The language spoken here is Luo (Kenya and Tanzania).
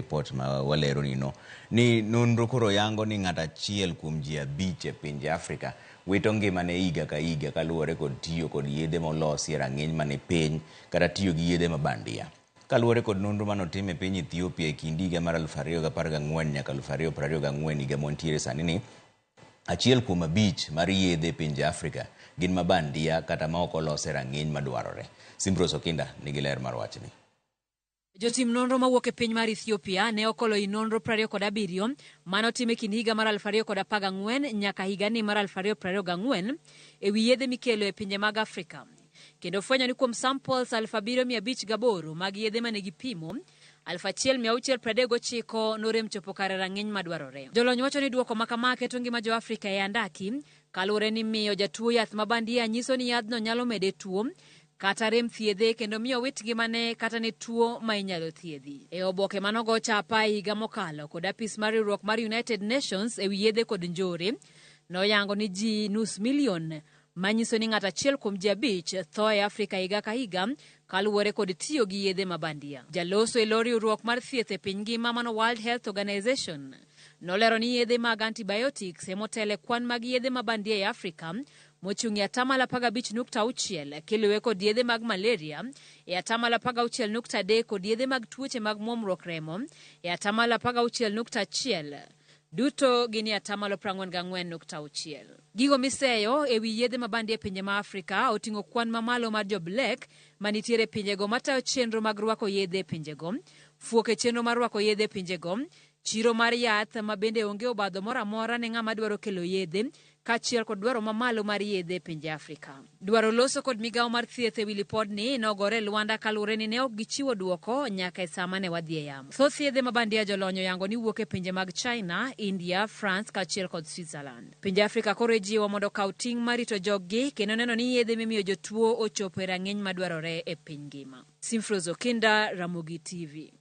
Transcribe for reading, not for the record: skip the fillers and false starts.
ripot ma waleroni no ni nonro koro yango ni ng'ato achiel kuom ji abich e pinje Afrika wito ngimane higa ka higa kaluwore kod tiyo kod yedhe molosi e rang'iny mani piny kata tiyo gi yedhe ma bandia. Kaluwore kod nonro manotim e piny Ethiopia e kind higa mar 2014 nyaka 2024 higa mwantiere sani ni, achiel kuom abich mar yedhe e pinje Afrika gin ma bandia kata ma ok olos e rang'iny madwarore. Simbrose Okinda nigi ler mar wachni. Jotim nonro mawuok e piny mar Ethiopia ne okolo i nonro 27 mane otim e kind higa mar 2014 nyaka higani mar 2024 e wi yedhe mikelo e pinje mag Afrika kendo fwenyo ni kuom samples 7508 mag yedhe mane gipimo, 1639 norem chopo kare rang'iny madwarore. Jolony wacho ni duoko ma kama keto ngima jo Afrika e andaki kaluwore ni miyo jatuo yath ma bandia nyiso ni yadhno nyalo mede tuo kata rem thiedhe kendo miyo wit ngimane kata ne tuo ma inyalo thiedhi. E oboke manogo chapa e higa mokalo kod apis mar riwruok mar United Nations e wi yedhe kod njore noyango ni ji nus milion manyiso ni ng'ato achiel kuom ji abich tho e Afrika higa ka higa kaluwore kod tiyo gi yedhe ma bandia. Jaloso e lo riwruok mar thieth e piny ngima mano World Health Organization nolero ni yedhe mag antibiotics emotelo e kwan mag yedhe ma bandia e Afrika mochung' e atamalo 15.6 kiluwe kod yedhe mag malaria e atamalo 16.3 kod yedhe mag tuoche mag muomruok remo e atamalo 16.1. Duto gin e atamalo 44.6. Gigo miseyo e wi yedhe ma bandia e pinje ma Afrika oting'o kwan mamalo mar jo blek manitiere e pinjego matayo chenro mag rwako yedhe e pinjego, fuok e chenro mar rwako yedhe e pinjego, chiro mar yath ma bende onge obadho moro amora ne ng'ama dwaro kelo yedhe, kaachiel kod dwaro mamalo mar yedhe e pinje Afrika. Dwaro loso kod migawo mar thieth e wi lipodni nogore e lwanda kaluwore ni ne ok gichiwo dwoko nyaka e sama ne wadhi e yamo. Thoth yedhe ma bandia jolony oyango ni wuok e pinje mag China, India, France kaachiel kod Switzerland. Pinje Afrika koro ijiwo mondo okaw ting' mar rito joggi kendo neno ni yedhe mimiyo jotuo ochopo e rang'iny madwarore e piny ngima. Simfrose Okinda, Ramogi TV.